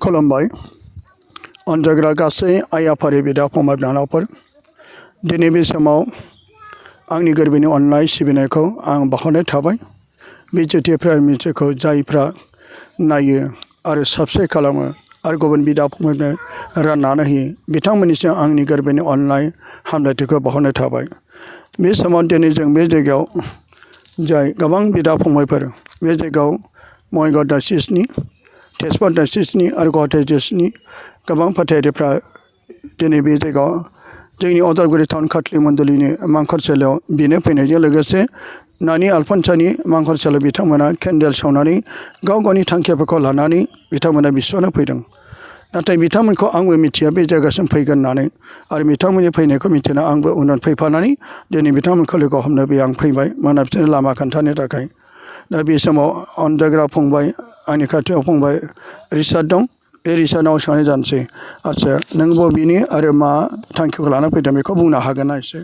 खुलुमबाय अनजाग्रा गासै आइ आफारि बिदा फंबाय बिनानावफोर दिनै बे समाव आंनि गोरबोनि अननाय सिबिनायखौ आं बावहरनाय थाबाय। बे जिटि प्राइम मिनिस्टारखौ जायफ्रा नायो आरो साबस्क्राइब खालामो आरो गुबुन बिदा फंबायनो राननानै होयो बिथांमोननिसिम आंनि गोरबोनि अननाय हामलायथिखौ बावहरनाय थाबाय। बे समाव दिनै जों बे जायगायाव जाय गोबां बिदा फंबायफोर बे जायगायाव बङाइगाव डायसिसनि तेजपुर डायसिसनि आरो गुवाहाटि डिस्ट्रिक्टनि गोबां फोथायगिरिफ्रा दिनै बे जायगायाव जोंनि उदालगुरि टाउन खाथलि मण्डलिनि मांखरसालियाव बिनो फैनायजों लोगोसे नानि आलफनसानि मांखरसालियाव बिथांमोना केन्डेल सावनानै गाव गावनि थांखिफोरखौ लानानै बिथांमोना बिस्वनो फैदों। नाथाय बिथांमोनखौ आंबो मिथिया बे जायगासिम फैगोन होननानै आरो बिथांमोननि फैनायखौ मिथिना आंबो उनाव फैफानानै दिनै बिथांमोनखौ लोगो हमनो बे आं फैबाय मानोना बिसोरनो लामा खोन्थानो थाखाय। दा बे समाव अनजाग्रा फंबाय आंनि खाथियाव फंबाय रिचार्ड दं। बे रिचार्डनाव सोंनाय जानोसै आदसा नों बबेनि आरो मा थांखिखौ लाना फैदों बेखौ बुंनो हागोन ना एसे?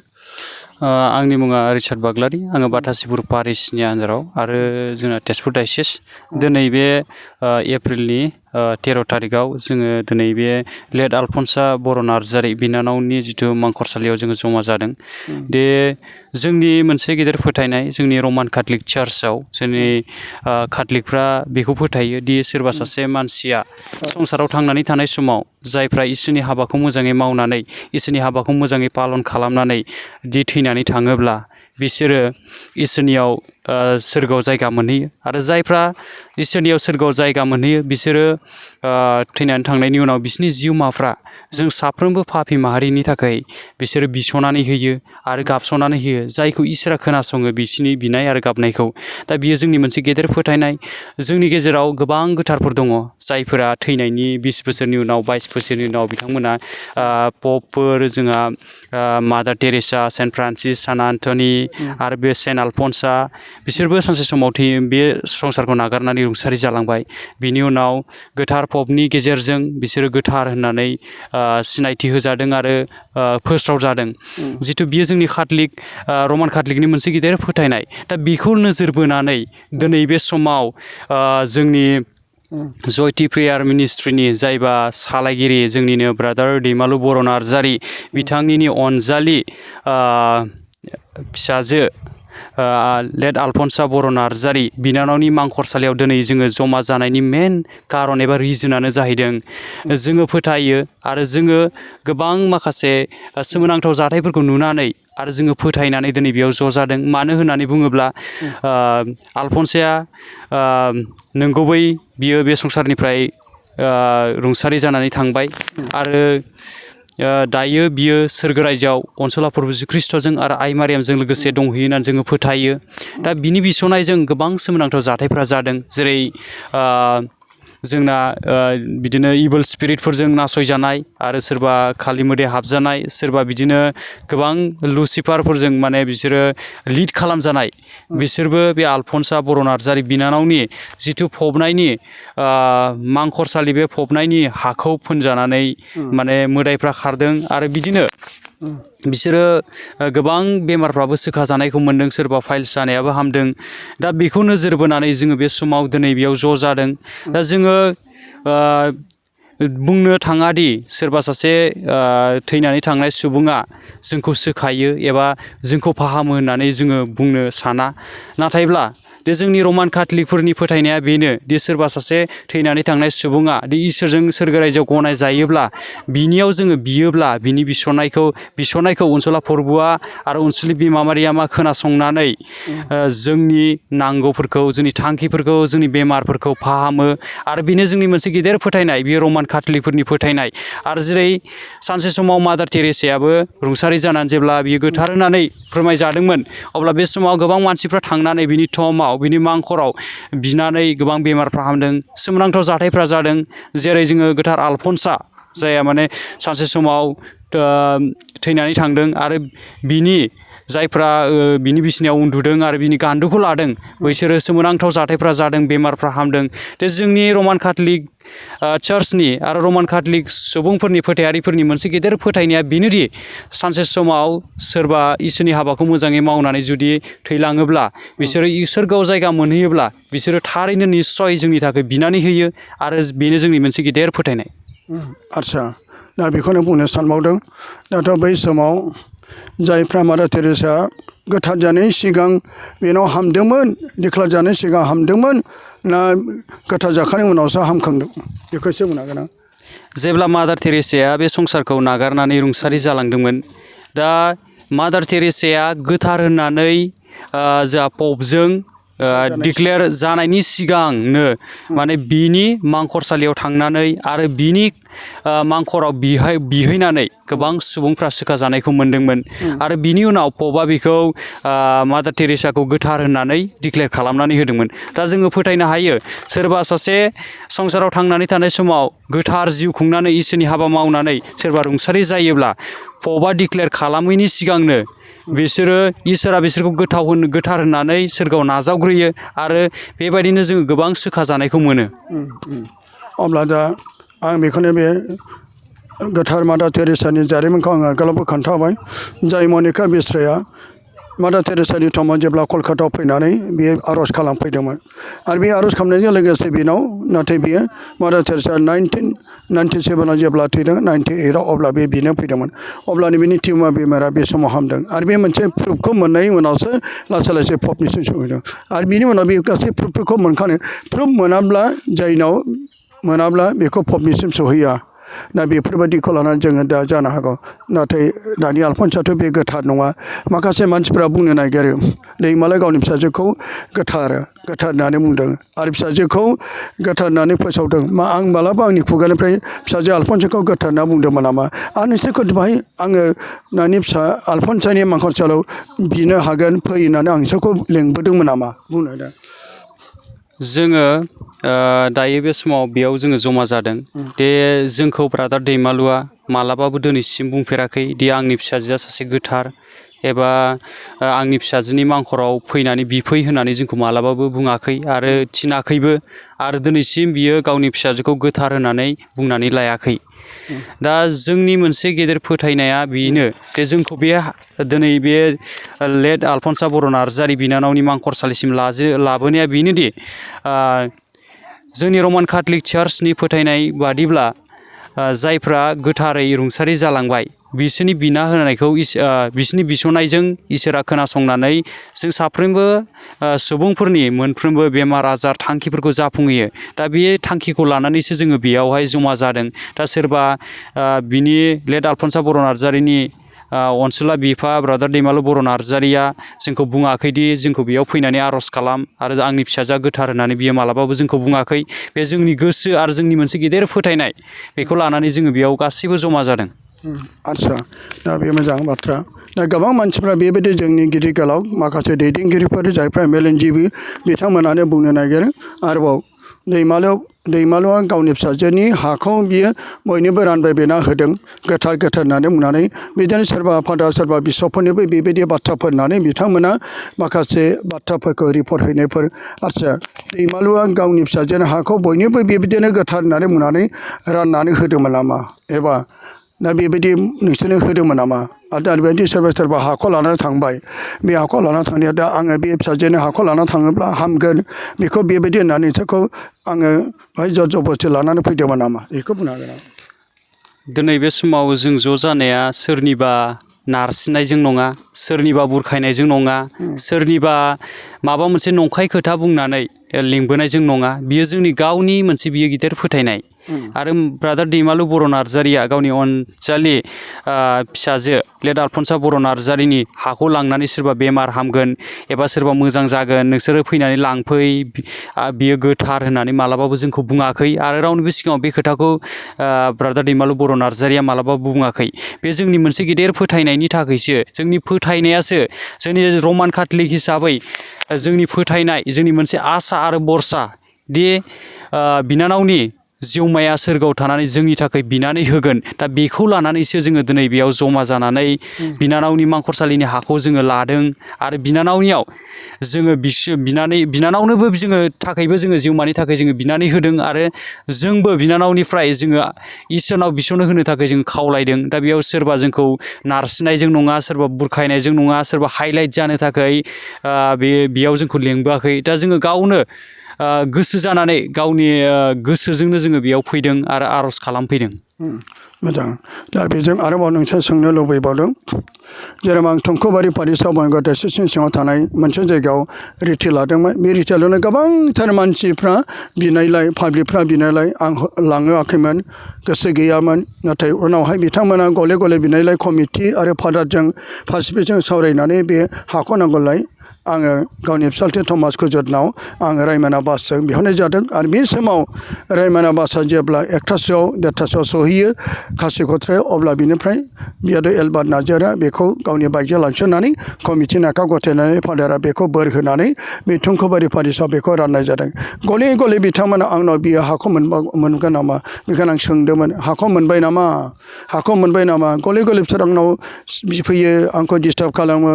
आंनि मुङा रिचार्ड बाग्लारि। आङो बाटासिपुर पारिसनि आन्दाराव आरो जोंना तेजपुर डायसिस। दिनै बे एप्रिलनि 13 थारिखआव जोङो दिनै बे लेट आलफनसा बर' नार्जारि बिनानावनि जिथु मांखरसालियाव जोङो जमा जादों। दे जोंनि मोनसे गेदेर फोथायनाय जोंनि रमान काथलिक चार्चआव जोंनि काथलिकफ्रा बेखौ फोथायो दि सोरबा सासे मानसिया संसाराव थांनानै थानाय समाव जायफ्रा इसोरनि हाबाखौ मोजाङै मावनानै इसोरनि हाबाखौ मोजाङै पालन खालामनानै दि थैनानै थाङोब्ला बिसोरो इसोरनियाव सोरगोआव जायगा मोनहैयो आरो जायफ्रा इसोरनियाव सोरगोआव जायगा मोनहैयो बिसोरो थैनानै थांनायनि उनाव बिसोरनि जिउमाफ्रा जों साफ्रोमबो पापि माहारिनि थाखाय बिसोरो बिस'नानै होयो आरो गाबस'नानै होयो जायखौ इसोरा खोनासङो बिसोरनि बिनाय आरो गाबनायखौ। दा बियो जोंनि मोनसे गेदेर फोथायनाय। जोंनि गेजेराव गोबां गोथारफोर दङ जायफोरा थैनायनि 20 बोसोरनि उनाव 22 बोसोरनि उनाव बिथांमोना पपफोर जोंहा मादार टेरेसा, सेन्ट फ्रान्सिस, सान एन्टनि आरो बे सेन्ट आलफनसा बिसोरबो सानसे समाव बे संसारखौ नागारनानै रुंसारि जालांबाय। बिनि उनाव गोथार पपनि गेजेरजों बिसोरो गोथार होननानै सिनायथि होजादों आरो फोस्राव जादों। जिथु बियो जोंनि काथलिक रमान काथलिकनि मोनसे गिदिर फोथायनाय। दा बेखौ नोजोर बोनानै दिनै बे समाव जोंनि जयति प्रेयार मिनिस्ट्रिनि जायबा सालायगिरि जोंनिनो ब्रादार दैमालु बर' नार्जारि बिथांनिनो अनजालि फिसाजो लेट आलफनसा बर' नार्जारि बिनानावनि मांखरसालियाव दिनै जोङो जमा जानायनि मेन कारन एबा रिजोनानो जाहैदों जोङो फोथायो आरो जोङो गोबां माखासे सोमोनांथाव जाथायफोरखौ नुनानै आरो जोङो फोथायनानै दिनै बेयाव ज' जादों। मानो होननानै बुङोब्ला आलफनसाया नंगुबै बियो बे संसारनिफ्राय रुंसारि जानानै थांबाय आरो दायो बियो सोरगो रायजोआव अनसुला प्रभु जिसु ख्रिस्ट'जों आरो आइ मारियामजों लोगोसे दंहैयो होननानै जोङो फोथायो। दा बिनि बिस'नायजों गोबां सोमोनांथाव जाथायफ्रा जादों जेरै जोंना बिदिनो इभिल स्पिरिटफोरजों नासयजानाय आरो सोरबा खालि मोदाय हाबजानाय सोरबा बिदिनो गोबां लुसिफारफोरजों माने बिसोरो लिड खालामजानाय बिसोरबो बे आलफनसा बर' नार्जारि बिनानावनि जिथु फबनायनि मांखरसालि बे फबनायनि हाखौ फोनजानानै माने मोदायफ्रा खारदों आरो बिदिनो बिसोरो गोबां बेमारफ्राबो सोखा जानायखौ मोन्दों सोरबा फाइल्स जानायाबो हामदों। दा बेखौ नोजोर बोनानै जोङो बे समाव दिनै बेयाव ज' जादों। दा जोङो बुंनो थाङादि सोरबा सासे थैनानै थांनाय सुबुङा जोंखौ सोखायो एबा जोंखौ फाहामो होननानै जोङो बुंनो साना। नाथायब्ला दे जोंनि रमान काथलिकफोरनि फोथायनाया बेनो दि सोरबा सासे थैनानै थांनाय सुबुङा दि इसोरजों सोरगो रायजोआव गनाय जायोब्ला बिनियाव जोङो बियोब्ला बिनि बिस'नायखौ अनसुला प्रभुआ आरो अनसुलि बिमा मारियामा खोनासंनानै जोंनि नांगौफोरखौ जोंनि थांखिफोरखौ जोंनि बेमारफोरखौ फाहामो आरो बेनो जोंनि मोनसे गेदेर फोथायनाय बेयो रमान काथलिकफोरनि फोथायनाय। आरो जेरै सानसे समाव मादार टेरेसायाबो रुंसारि जानानै जेब्ला बियो गोथार होननानै फोरमायजादोंमोन अब्ला बे समाव गोबां मानसिफ्रा थांनानै बिनि थमाव बिनि मांखराव बिनानै गोबां बेमारफ्रा हामदों सोमोनांथाव जाथायफ्रा जादों। जेरै जोङो गोथार आलफनसा जाया माने सानसे समाव थैनानै थांदों आरो बिनि जायफ्रा बिनि बिसिनायाव उन्दुदों आरो बिनि गान्दुखौ लादों बैसोरो सोमोनांथाव जाथायफ्रा जादों, बेमारफ्रा हामदों। दा जोंनि रमान काथलिक चार्चनि आरो रमान काथलिक सुबुंफोरनि फोथायारिफोरनि मोनसे गेदेर फोथायनाया बेनोदि सानसे समाव सोरबा इसोरनि हाबाखौ मोजाङै मावनानै जुदि थैलाङोब्ला बिसोरो सोरगोआव जायगा मोनहैयोब्ला बिसोरो थारैनो निस्सय जोंनि थाखाय बिनानै होयो आरो बेनो जोंनि मोनसे गेदेर फोथायनाय। आदसा, दा बेखौनो बुंनो सानबावदों। दाथ' बै समाव जायफ्रा मादार टेरेसा गोथार जानायनि सिगां बेनाव हामदोंमोन, दिक्लार जानायनि सिगां हामदोंमोन ना गोथार जाखांनायनि उनावसो हामखांदों, बेखौ एसे बुंनो हागोन ना? जेब्ला मादार टेरेसाया बे संसारखौ नागारनानै रुंसारि जालांदोंमोन, दा मादार टेरेसाया गोथार होननानै जोंहा पपजों डिक्लेयार जानायनि सिगांनो माने बिनि मांखरसालियाव थांनानै आरो बिनि मांखराव बिहैनानै गोबां सुबुंफ्रा सोखाजानायखौ मोन्दोंमोन आरो बिनि उनाव पपआ बेखौ मादार टेरेसाखौ गोथार होननानै डिक्लेयार खालामनानै होदोंमोन। दा जोङो फोथायनो हायो सोरबा सासे संसाराव थांनानै थानाय समाव गोथार जिउ खुंनानै इसोरनि हाबा मावनानै सोरबा रुंसारि जायोब्ला पपआ डिक्लेयार खालामैनि सिगांनो बिसोरो इसोरा बिसोरखौ गोथार होननानै सोरगोआव नाजावग्रोयो आरो बेबायदिनो जोङो गोबां सोखाजानायखौ मोनो। अब्ला दा आं बेखौनो बे गोथार मादार टेरेसानि जारिमिनखौ आङो आगोलावबो खोन्थाबाय। जाय मनिका बेस्राया मादार टेरेसानि समाव जेब्ला कलकातायाव फैनानै बियो आर'ज खालामफैदोंमोन आरो बे आर'ज खालामनायजों लोगोसे बेनाव नाथाय बियो मादार टेरेसा 1997 जेब्ला थैदों 98 अब्ला बे बिनो फैदोंमोन। अब्लानो बिनि टिउमार बेमारा बे समाव हामदों आरो बे मोनसे प्रुफखौ मोननायनि उनावसो लासै लासै पपनिसिम सहैदों आरो बिनि उनाव बे गासै प्रुफफोरखौ मोनखानो प्रुफ मोनाब्ला जायनाव मोनाब्ला बेखौ पपनिसिम सहैया। दा बेफोरबायदिखौ लानानै जोङो दा जानो हागौ, नाथाय दानि आलफन्साथ' बे गोथार नङा। माखासे मानसिफ्रा बुंनो नागिरो दैमाला गावनि फिसाजोखौ गोथार होननानै बुंदों आरो फिसाजोखौ गोथार होननानै फोसावदों। आं मालाबा आंनि खुगानिफ्राय फिसाजो आलफन्साखौ गोथार होनना बुंदोंमोन नामा? आं नोंसोरखौ बाहाय आङो नोंनि फिसा आलफन्सानि मांखरसालियाव बिनो हागोन फै होननानै आं नोंसोरखौ लेंबोदोंमोन नामा? बुंनो दा जोङो दायो बे समाव बेयाव जोङो जमा जादों दे जोंखौ ब्रादार दैमालुआ मालाबाबो दिनैसिम बुंफेराखै दि आंनि फिसाजोआ सासे गोथार एबा आंनि फिसाजोनि मांखराव फैनानै बिफै होननानै जोंखौ मालाबाबो बुङाखै आरो थिनाखैबो आरो दिनैसिम बियो गावनि फिसाजोखौ गोथार होननानै बुंनानै लायाखै। दा जोंनि मोनसे गेदेर फोथायनाया बेनो जे जोंखौ बे दिनै बे लेट आलफन्सा बर' नार्जारि बिनानावनि मांखरसालिसिम लाबोनाया बेनोदि जोंनि रमान काथलिक चार्चनि फोथायनाय बादिब्ला जायफ्रा गोथारै रुंसारि जालांबाय बिसोरनि बिना होनायखौ बिसोरनि बिस'नायजों इसोरा खोनासंनानै जों साफ्रोमबो सुबुंफोरनि मोनफ्रोमबो बेमार आजार थांखिफोरखौ जाफुंहोयो। दा बे थांखिखौ लानानैसो जोङो बेयावहाय जमा जादों। दा सोरबा बिनि लेट आलफन्सा बर' नार्जारिनि अनसुला बिफा ब्रादार दैमालु बर' नार्जारिया जोंखौ बुङाखैदि जोंखौ बेयाव फैनानै आर'ज खालाम आरो आंनि फिसाजोआ गोथार होननानै बियो मालाबाबो जोंखौ बुङाखै। बे जोंनि गोसो आरो जोंनि मोनसे गेदेर फोथायनाय, बेखौ लानानै जोङो बेयाव गासैबो जमा जादों। आदसा, दा बे मोजां बाथ्रा। दा गोबां मानसिफ्रा बेबायदि जोंनि गिदिर गोलाव माखासे दैदेनगिरिफोर जायफ्रा मेलेमजिबि बिथांमोनानो बुंनो नागिरो आरोबाव दैमालुआ गावनि फिसाजोनि हाखौ बियो बयनोबो रानबायबायना होदों गोथार होननानै बुंनानै बिदिनो सोरबा फादार सोरबा बिशपफोरनोबो बेबायदि बाथ्राफोर होननानै बिथांमोना माखासे बाथ्राफोरखौ रिपर्ट हैनायफोर। आदसा, दैमालुआ गावनि फिसाजोनि हाखौ बयनोबो बेबायदिनो गोथार होननानै बुंनानै राननानै होदोंमोन नामा? एबा दा बेबायदि नोंसोरनो होदोंमोन नामा? आरो दा बेबायदि सोरबा हाखौ लानानै थांबाय, बे हाखौ लानानै थांनाया दा आङो बे फिसाजोनि हाखौ लानानै थाङोब्ला हामगोन बेखौ बेबायदि होननानै नोंसोरखौ आङो बाहाय जर जबस्थि लानानै फैदोंमोन नामा? बेखौ बुंनो हागोन नामा? दिनै बे समाव जों ज' जानाया सोरनिबा नारसिननायजों नङा, सोरनिबा बुरखायनायजों नङा, सोरनिबा माबा मोनसे नंखाय खोथा बुंनानै लिंबोनायजों नङा। बियो जोंनि गावनि मोनसे बियो गिदिर फोथायनाय। आरो ब्रादार दैमालु बर' नार्जारिया गावनि अनजालि फिसाजो लेट आलफन्सा बर' नार्जारिनि हाखौ लांनानै सोरबा बेमार हामगोन एबा सोरबा मोजां जागोन नोंसोरो फैनानै लांफै बियो गोथार होननानै मालाबाबो जोंखौ बुङाखै आरो रावनिबो सिगाङाव बे खोथाखौ ब्रादार दैमालु बर' नार्जारिया मालाबाबो बुङाखै। बे जोंनि मोनसे गेदेर फोथायनायनि थाखायसो, जोंनि फोथायनायासो जोंनि रमान काथलिक हिसाबै जोंनि फोथायनाय, जोंनि मोनसे आसा आरो बरसा दि बिनानावनि जिउमाया सोरगोआव थानानै जोंनि थाखाय बिनानै होगोन दा बेखौ लानानैसो जोङो दिनै बेयाव जमा जानानै बिनानावनि मांखरसालिनि हाखौ जोङो लादों आरो बिनानावनियाव जोङो बिनानावनोबो जोङो जिउमानि थाखाय जोङो बिनानै होदों आरो जोंबो बिनानावनिफ्राय जोङो इसोरनाव बिस'नो होनो थाखाय जों खावलायदों दा बेयाव सोरबा जोंखौ नारसिननायजों नङा सोरबा बुरखायनायजों नङा सोरबा हाइलाइट जानो थाखाय बेयाव जोंखौ लेंबोआखै दा जोङो गावनो गोसो जानानै गावनि गोसोजोंनो जोङो बेयाव फैदों आरो आर'ज खालामफैदों। मोजां दा बेजों आरोबाव नोंसोर सोंनो लुबैबावदों जेराव आं थंखौबारि पारिसा बङाइगाव डायसिसनि सिङाव थानाय मोनसे जायगायाव रिट्रिट लादोंमोन बे रिट्रिटआवनो गोबांथार मानसिफ्रा बिनायलाय पाब्लिकफ्रा बिनायलाय आं लाङाखैमोन गोसो गैयामोन नाथाय उनावहाय बिथांमोना गले गले बिनायलाय कमिटि आरो फादारजों पार्टिसिपेटजों सावरायनानै बे हाखौ नांगौलाय आङो गावनि फिसाज्लाथि थमास कुजतनाव आङो रायमना बासजों बिहरनाय जादों आरो बे समाव रायमना बासआ जेब्ला 1टासोआव 1:30 सहैयो खासिक'त्रायाव अब्ला बिनिफ्राय बियाद एलबार्ट नार्जारिया बेखौ गावनि बाइकजों लांस'नानै कमिटिनि आखायाव गथायनानै फादारा बेखौ बोर होनानै बे थंखौबारि पारिसाव बेखौ राननाय जादों गले गले बिथांमोना आंनाव बियो हाखौ मोनगोन नामा बेखायनो आं सोंदोंमोन हाखौ मोनबाय नामा गले गले बिसोर आंनाव बिफैयो आंखौ डिस्टार्ब खालामो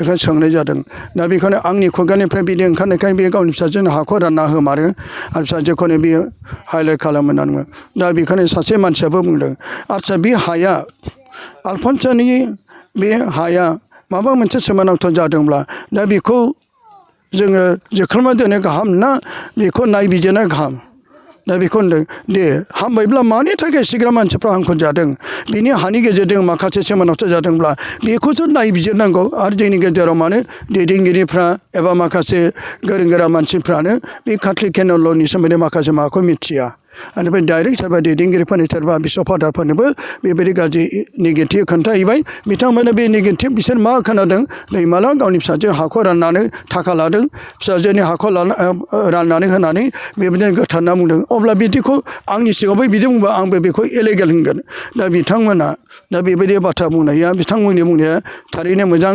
बेखायनो सोंनाय जादों दा बेखायनो आंनि खुगानिफ्राय बिदि ओंखारनायखाय बे गावनि फिसाजोनो हाखौ रानना होमारो आरो फिसाजोखौनो बियो हाइलाइट खालामो होननानै बुङो दा बेखायनो सासे मानसियाबो बुंदों आदसा बे हाया आलफनसानि बे हाया माबा मोनसे सोमोनांथाव जादोंब्ला दा बेखौ जोङो जोख्लोबना दोननो गाहाम ना बेखौ नायबिजिरनाया गाहाम दा बेखौ होनदों दे हामबायब्ला मानि थाखाय एसेग्राब मानसिफ्रा हांखुर जादों बिनि हानि गेजेरजों माखासे सोमोनांथाव जादोंब्ला बेखौसो नायबिजिरनांगौ आरो जोंनि गेजेराव मानो दैदेनगिरिफ्रा एबा माखासे गोरों गोरा मानसिफ्रानो बे काथलिक केनन ल'नि सोमोन्दै माखासे माबाखौ मिथिया बेनिफ्राय डाइरेक्ट सोरबा दैदेनगिरिफोरनि सोरबा बिशप फादारफोरनोबो बेबायदि गाज्रि नेगेटिभ खोन्थाहैबाय बिथांमोना बे नेगेटिभ बिसोर मा खोनादों दैमाला गावनि फिसाजो हाखौ राननानै थाखा लादों फिसाजोनि हाखौ राननानै होनानै बेबायदिनो गोथारना बुंदों अब्ला बिदिखौ आंनि सिगाङावबो बिदि बुंबा आंबो बेखौ इलिगेल होनगोन दा बिथांमोना दा बेबायदि बाथ्रा बुंनाया बिथांमोननि बुंनाया थारैनो मोजां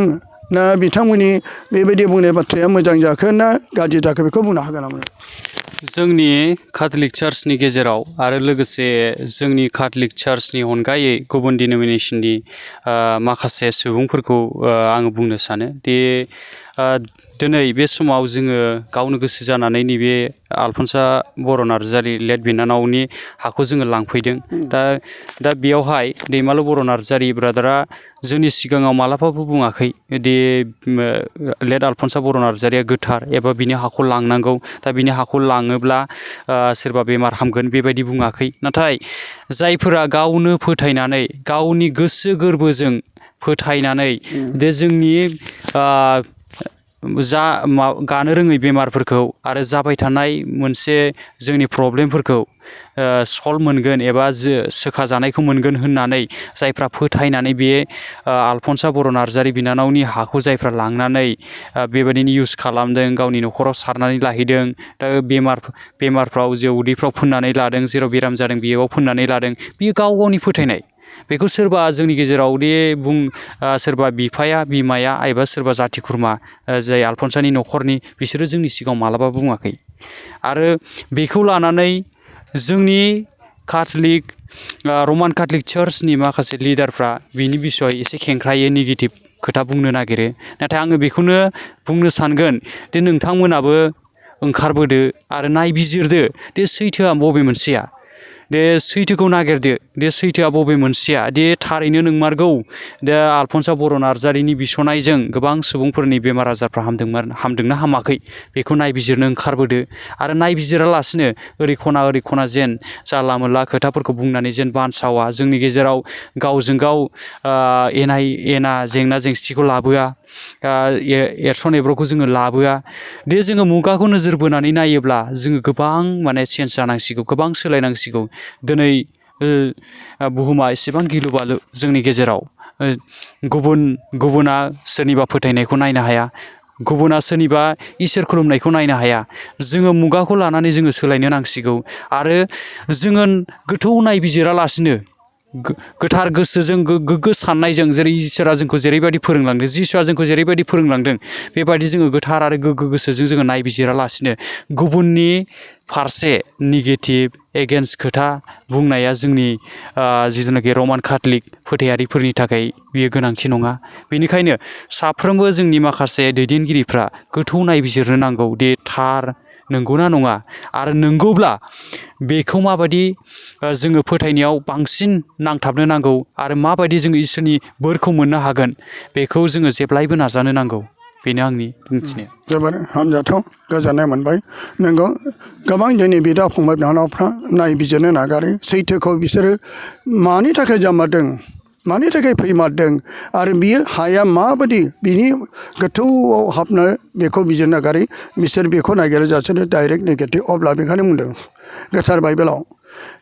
ना बिथांमोननि बेबायदि बुंनाय बाथ्राया मोजां जाखो ना गाज्रि जाखो बेखौ बुंनो हागोन नामा? जोंनि काथलिक चार्चनि गेजेराव आरो लोगोसे जोंनि काथलिक चार्चनि अनगायै गुबुन डिनोमिनेसननि माखासे सुबुंफोरखौ आङो बुंनो सानो दि दिनै बे समाव जोङो गावनो गोसो जानानै नैबे आलफनसा बर' नार्जारि लेट बिनानावनि हाखौ जोङो लांफैदों दा बेयावहाय दैमालु बर' नार्जारि ब्रादारा जोंनि सिगाङाव मालाबाबो बुङाखै दि लेट आलफनसा बर' नार्जारिया गोथार एबा बिनि हाखौ लांनांगौ दा बिनि हाखौ लाङोब्ला सोरबा बेमार हामगोन बेबायदि बुङाखै नाथाय जायफोरा गावनो फोथायनानै गावनि गोसो गोरबोजों फोथायनानै दे जोंनि गानो रोङै बेमारफोरखौ आरो जाबाय थानाय मोनसे जोंनि प्रब्लेमफोरखौ सल्भ मोनगोन एबा सोखाजानायखौ मोनगोन होननानै जायफ्रा फोथायनानै बे आलफनसा बर' नार्जारि बिनानावनि हाखौ जायफ्रा लांनानै बेबायदिनो इउस खालामदों गावनि न'खराव सारनानै लाहैदों दा बेमारफ्राव जे उदैफ्राव फोननानै लादों जेराव बेराम जादों बेयाव फोननानै लादों बियो गाव गावनि फोथायनाय बेखौ सोरबा जोंनि गेजेराव दि सोरबा बिफाया बिमाया एबा सोरबा जाथि खुरमा जाय आलफनसानि न'खरनि बिसोरो जोंनि सिगाङाव मालाबा बुङाखै आरो बेखौ लानानै जोंनि काथलिक रमान काथलिक चार्चनि माखासे लिडारफ्रा बिनि बिसय एसे खेंख्रायै नेगेटिभ खोथा बुंनो नागिरो नाथाय आङो बेखौनो बुंनो सानगोन दि नोंथांमोनाबो ओंखारबोदो आरो नायबिजिरदो दे सैथोआ बबे मोनसेया दे सैथोखौ नागिरदो दे सैथोआ बबे मोनसेया दे थारैनो नोंमारगौ दा आलफनसा बर' नार्जारिनि बिसनायजों गोबां सुबुंफोरनि बेमार आजारफ्रा हामदोंना हामाखै बेखौ नायबिजिरनो ओंखारबोदो आरो नायबिजिरालासिनो ओरै खना जेन जानला मोनला खोथाफोरखौ बुंनानै जेन बानसावा जोंनि गेजेराव गावजों गाव एना जेंना जेंसिखौ लाबोआ एरसन एब्र'खौ जोङो लाबोआ दे जोङो मुगाखौ नोजोर बोनानै नायोब्ला जोङो गोबां माने चेन्ज जानांसिगौ गोबां सोलायनांसिगौ दिनै बुहुमा एसेबां गिलु बालु जोंनि गेजेराव गुबुना सोरनिबा फोथायनायखौ नायनो हाया गुबुना सोरनिबा इसोर खुलुमनायखौ नायनो हाया जोङो मुगाखौ लानानै जोङो सोलायनो नांसिगौ आरो जोङो गोथौ नायबिजिरालासिनो गोथार गोसोजों गोग्गो साननायजों जेरै इसोरा जोंखौ जेरैबायदि फोरोंलांदों जिसुआ जोंखौ जेरैबायदि फोरोंलांदों बेबायदि जोङो गोथार आरो गोग्गो गोसोजों जोङो नायबिजिरालासिनो गुबुननि फारसे नेगेटिभ एगेन्स्ट खोथा बुंनाया जोंनि जिथुनाखि रमान काथलिक फोथायारिफोरनि थाखाय बियो गोनांथि नङा। बेनिखायनो साफ्रोमबो जोंनि माखासे दैदेनगिरिफ्रा गोथौ नायबिजिरनो नांगौ दि थार नंगौना नङा आरो नंगौब्ला बेखौ माबायदि जोङो फोथायनायाव बांसिन नांथाबनो नांगौ आरो माबायदि जोङो इसोरनि बोरखौ मोननो हागोन बेखौ जोङो जेब्लायबो नाजानो नांगौ। बेनो आंनि बुंथिनाया। जोबोर हामजाथाव गोजोननाय मोनबाय। नोंगौ गोबां जोंनि बिदा फंबाय बिनानावफ्रा नायबिजिरनो नागारो सैथोखौ बिसोरो मानि थाखाय जामारदों मानि थाखाय फैमारदों आरो बियो हाया माबायदि बिनि गोथौआव हाबनो बेखौ बिजिरनो नागारै बिसोर बेखौ नागिरजासेनो डाइरेक्ट नेगेटिभ। अब्ला बेखायनो बुंदों गोथार बाइबेलाव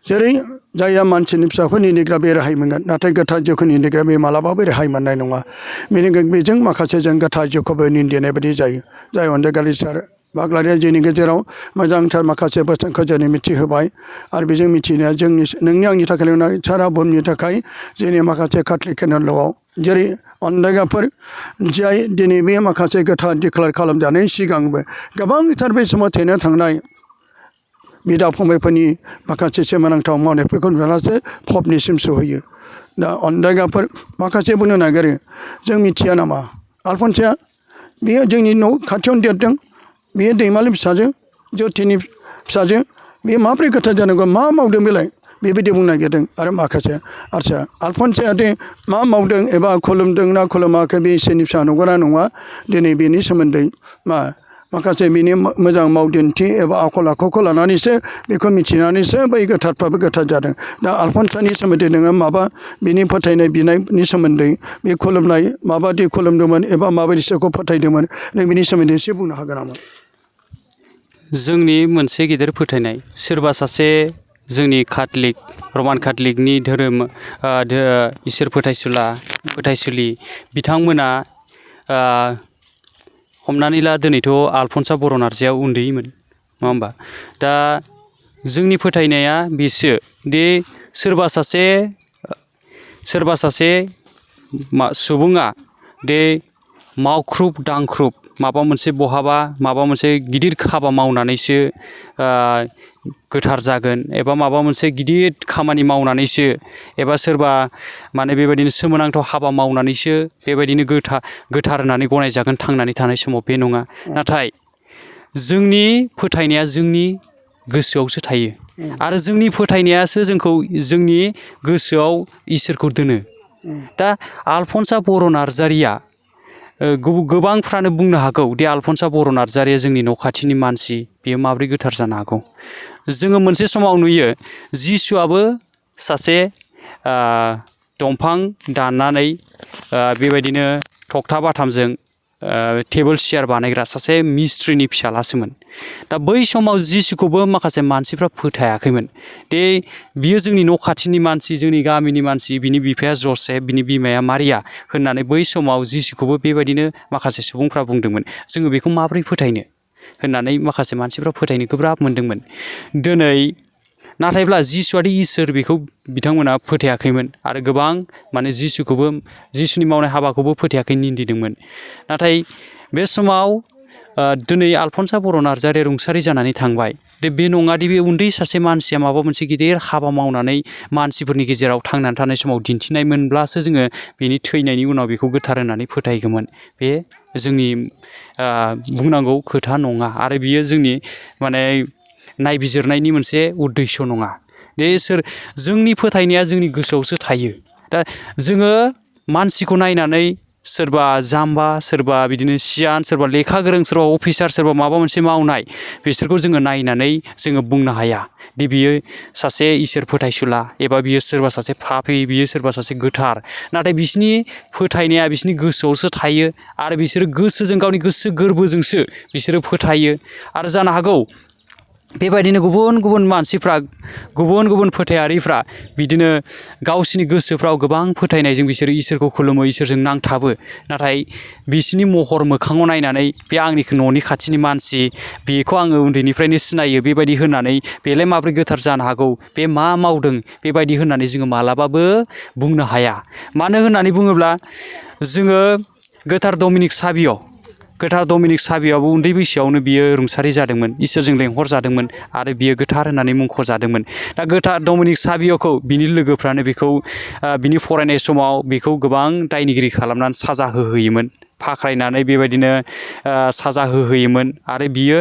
जेरै जायहा मानसिनि फिसाखौ निन्दिग्रा बे रेहाय मोनगोन नाथाय गोथार जिउखौ निन्दिग्रा बे मालाबाबो रेहाय मोननाय नङा। बेनिखायनो बेजों माखासे जों गोथार जिउखौबो निन्दिनाय बायदि जायो। जाय अनजायगारि सार बाग्लारिया जोंनि गेजेराव मोजांथार माखासे बोसोनखौ जोंनो मिथिहोबाय आरो बेजों मिथिनाया नोंनि आंनि थाखाय नङा सारा बुहुमनि थाखाय जोंनि माखासे काथलिक केनेलआव जेरै अनदायगाफोर जाय दिनै बे माखासे गोथार डिक्लेयार खालामजानायनि सिगांबो गोबांथार बे समाव थैनो थांनाय बिदा फंबायफोरनि माखासे सोमोनांथाव मावनायफोरखौ नुनानैसो फबनिसिम सहैयो। दा अनदायगाफोर माखासे बुंनो नागिरो जों मिथिया नामा आलफनसाया बेयो जोंनि न' खाथियावनो देरदों बेयो दैमालि फिसाजो ज्योतिनि फिसाजो बे माब्रै गोथार जानांगौ मा मावदों बेलाय बेबायदि बुंनो नागिरदों। आरो माखासे आदसा आलफनसाया दे मा मावदों एबा खुलुमदों ना खुलुमाखै बे इसोरनि फिसा नंगौना नङा दिनै बेनि सोमोन्दै माखासे बिनि मोजां मावदिन्थि एबा आखल आखुखौ लानानैसो बेखौ मिथिनानैसो बै गोथारफ्राबो गोथार जादों। दा आलफनसानि सोमोन्दै नोङो माबा बिनि फोथायनाय बिनायनि सोमोन्दै बे खुलुमनाय माबायदि खुलुमदोंमोन एबा माबायदि इसोरखौ फोथायदोंमोन नों बिनि सोमोन्दै एसे बुंनो हागोन नामा? जोंनि मोनसे गिदिर फोथायनाय सोरबा सासे जोंनि काथलिक रमान काथलिकनि धोरोम इसोर फोथायसुलि बिथांमोना हमनानै ला दिनैथ' आलफनसा बर' नार्जारिया उन्दैमोन नङा होमबा। दा जोंनि फोथायनाया बेसो दि सोरबा सासे सुबुङा दे मावख्रुब दांख्रुब माबा मोनसे बहाबा माबा मोनसे गिदिर हाबा मावनानैसो गोथार जागोन एबा माबा मोनसे गिदिर खामानि मावनानैसो एबा सोरबा माने बेबायदिनो सोमोनांथाव हाबा मावनानैसो बेबायदिनो गोथार होननानै गनायजागोन थांनानै थानाय समाव बे नङा। नाथाय जोंनि फोथायनाया जोंनि गोसोआवसो थायो आरो जोंनि फोथायनायासो जोंखौ जोंनि गोसोआव इसोरखौ दोनो। दा आलफनसा बर' नार्जारिया गोबांफ्रानो बुंनो हागौ दि आलफनसा बर' नार्जारिया जोंनि न' खाथिनि मानसि बेयो माब्रै गोथार जानो हागौ। जोङो मोनसे समाव नुयो जिसुआबो सासे दंफां दाननानै बेबायदिनो थखथा बाथामजों टेबोल सियार बानायग्रा सासे मिस्ट्रिनि फिसालासोमोन। दा बै समाव जिसुखौबो माखासे मानसिफ्रा फोथायाखैमोन दे बियो जोंनि न' खाथिनि मानसि जोंनि गामिनि मानसि बिनि बिफाया जसेफ बिनि बिमाया मारिया होननानै बै समाव जिसुखौबो बेबायदिनो माखासे सुबुंफ्रा बुंदोंमोन। जोङो बेखौ माबोरै फोथायनो होननानै माखासे मानसिफ्रा फोथायनो गोब्राब मोनदोंमोन। दिनै नाथायब्ला जिसुआदि इसोर बेखौ बिथांमोना फोथायाखैमोन आरो गोबां माने जिसुनि मावनाय हाबाखौबो फोथायाखै निन्दिदोंमोन। नाथाय बे समाव दिनै आलफनसा बर' नार्जारिया रुंसारि जानानै थांबाय। बे नङादि बे उन्दै सासे मानसिया माबा मोनसे गिदिर हाबा मावनानै मानसिफोरनि गेजेराव थांनानै थानाय समाव दिन्थिनाय मोनब्लासो जोङो बेनि थैनायनि उनाव बेखौ गोथार होननानै फोथायगौमोन। बे जोंनि बुंनांगौ खोथा नङा आरो बियो जोंनि माने नायबिजिरनायनि मोनसे उद्देश्य नङा। जोंनि फोथायनाया जोंनि गोसोआवसो थायो। दा जोङो मानसिखौ नायनानै सोरबा जाम्बा सोरबा बिदिनो सियान सोरबा लेखा गोरों सोरबा अफिसार सोरबा माबा मोनसे मावनाय बिसोरखौ जोङो नायनानै जोङो बुंनो हाया दि बियो सासे इसोर फोथायसुला एबा बियो सोरबा सासे पापि बियो सोरबा सासे गोथार। नाथाय बिसोरनि फोथायनाया बिसोरनि गोसोआवसो थायो आरो बिसोरो गोसोजों गावनि गोसो गोरबोजोंसो बिसोरो फोथायो। आरो जानो हागौ बेबायदिनो गुबुन गुबुन मानसिफ्रा गुबुन गुबुन फोथायारिफ्रा बिदिनो गावसिनि गोसोफ्राव गोबां फोथायनायजों बिसोरो इसोरखौ खुलुमो, इसोरजों नांथाबो। नाथाय बिसिनि महर मोखाङाव नायनानै बे आंनि न'नि खाथिनि मानसि, बेखौ आङो उन्दैनिफ्रायनो सिनायो बेबायदि होननानै बेलाय माब्रै गोथार जानो हागौ, बे मा मावदों बेबायदि होननानै जोङो मालाबाबो बुंनो हाया। मानो होननानै बुङोब्ला जोङो गोथार डमिनिक साबियाबो उन्दै बैसोआवनो बियो रुंसारि जादोंमोन, इसोरजों लेंहर जादोंमोन आरो बियो गोथार होननानै मुंख'जादोंमोन। दा गोथार डमिनिक साबियाखौ बिनि लोगोफ्रानो बेखौ बिनि फरायनाय समाव बेखौ गोबां दायनिगिरि खालामनानै साजा होहोयोमोन, फाख्रायनानै बेबायदिनो साजा होहोयोमोन आरो बियो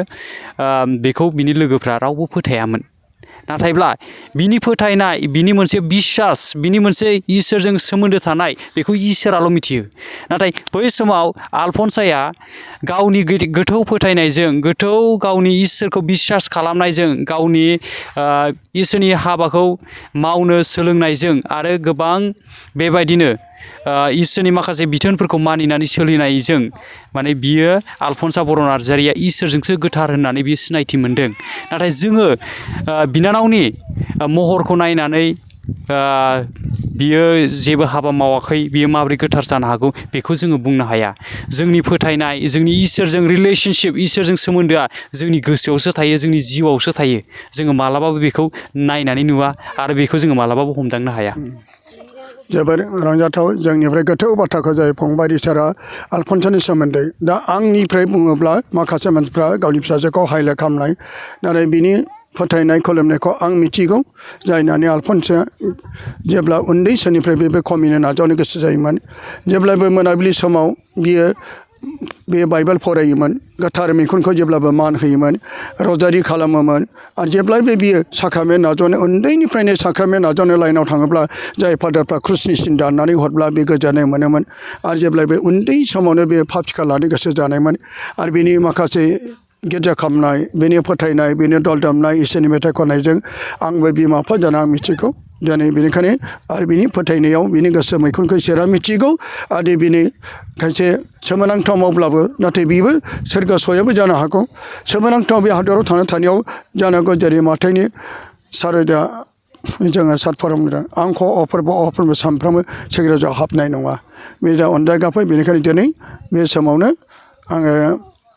बेखौ बिनि लोगोफ्रा रावबो फोथायामोन। नाथायब्ला बिनि फोथायनाय, बिनि मोनसे बिसास, बिनि मोनसे इसोरजों सोमोन्दो थानाय, बेखौ इसोराल' मिथियो। नाथाय बै समाव आलफनसाया गावनि गोथौ फोथायनायजों, गावनि इसोरखौ बिसास खालामनायजों, गावनि इसोरनि हाबाखौ मावनो सोलोंनायजों आरो गोबां बेबायदिनो इसोरनि माखासे बिथोनफोरखौ मानिनानै सोलिनायजों माने बियो आलफनसा बर' नार्जारिया इसोरजोंसो गोथार होननानै बियो सिनायथि मोनदों। नाथाय जोङो बिनानावनि महरखौ नायनानै बियो जेबो हाबा मावाखै, बियो माबोरै गोथार जानो हागौ बेखौ जोङो बुंनो हाया। जोंनि फोथायनाय, जोंनि इसोरजों रिलेसनशिप, इसोरजों सोमोन्दोआ जोंनि गोसोआवसो थायो, जोंनि जिउआवसो थायो। जोङो मालाबाबो बेखौ नायनानै नुवा आरो बेखौ जोङो मालाबाबो हमदांनो हाया। जोबोर रंजाथाव जोंनिफ्राय गोथौ बाथ्राखौ जाय फंबाय रिचार्डआ आलफनसानि सोमोन्दै। दा आंनिफ्राय बुङोब्ला माखासे मानसिफ्रा गावनि फिसाजोखौ हाइलाइट खालामनाय, नाथाय बिनि फोथायनाय खुलुमनायखौ आं मिथिगौ। जायनानै आलफनसाया जेब्ला उन्दै समनिफ्राय बे कमिउनियन नाजावनो गोसो जायोमोन, जेब्लाबो मोनाबिलि समाव बियो बे बाइबेल फरायोमोन, गोथार मैखुनखौ जेब्लाबो मान होयोमोन, रजारि खालामोमोन आरो जेब्लायबो बियो साक्रामेन्ट नाजावनो, उन्दैनिफ्रायनो साक्रामेन्ट नाजावनो लाइनाव थाङोब्ला जाय फादारफ्रा क्रुसनि सिन दाननानै हरब्ला बे गोजोननाय मोनोमोन। आरो जेब्लायबो उन्दै समावनो बे पाप सिखा लानो गोसो जानायमोन। आरो बिनि माखासे गिर्जा खालामनाय, बेनि फोथायनाय, बेनि दल दामनाय, इसोरनि मेथाइ खननायजों आंबो बिमा बिफा जाना आं मिथिगौ। दिनै बेनिखायनो आरो बिनि फोथायनायाव बिनि गोसो मैखुनखौ इसोरा मिथिगौ। आरो बिनि खायसे सोमोनांथाव मावब्लाबो, नाथाय बेबो सोरगो सयाबो जानो हागौ। सोमोनांथाव बे हादराव थानायाव जानांगौ। जेरै माथाइनि सारोदा जोङो सात फरमजों आंख' अफोरबो सानफ्रामबो सेग्राजाव हाबनाय नङा। बे दा अनजायगाफै। बेनिखायनो दिनै बे समावनो आङो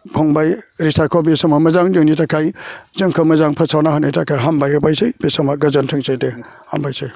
फंबाय रिचार्डखौ बे समाव मोजां जोंनि थाखाय, जोंखौ मोजां फोसावना होनायनि थाखाय हामबाय होबायसै। बे समाव गोजोनथोंसै दे, हामबायसै।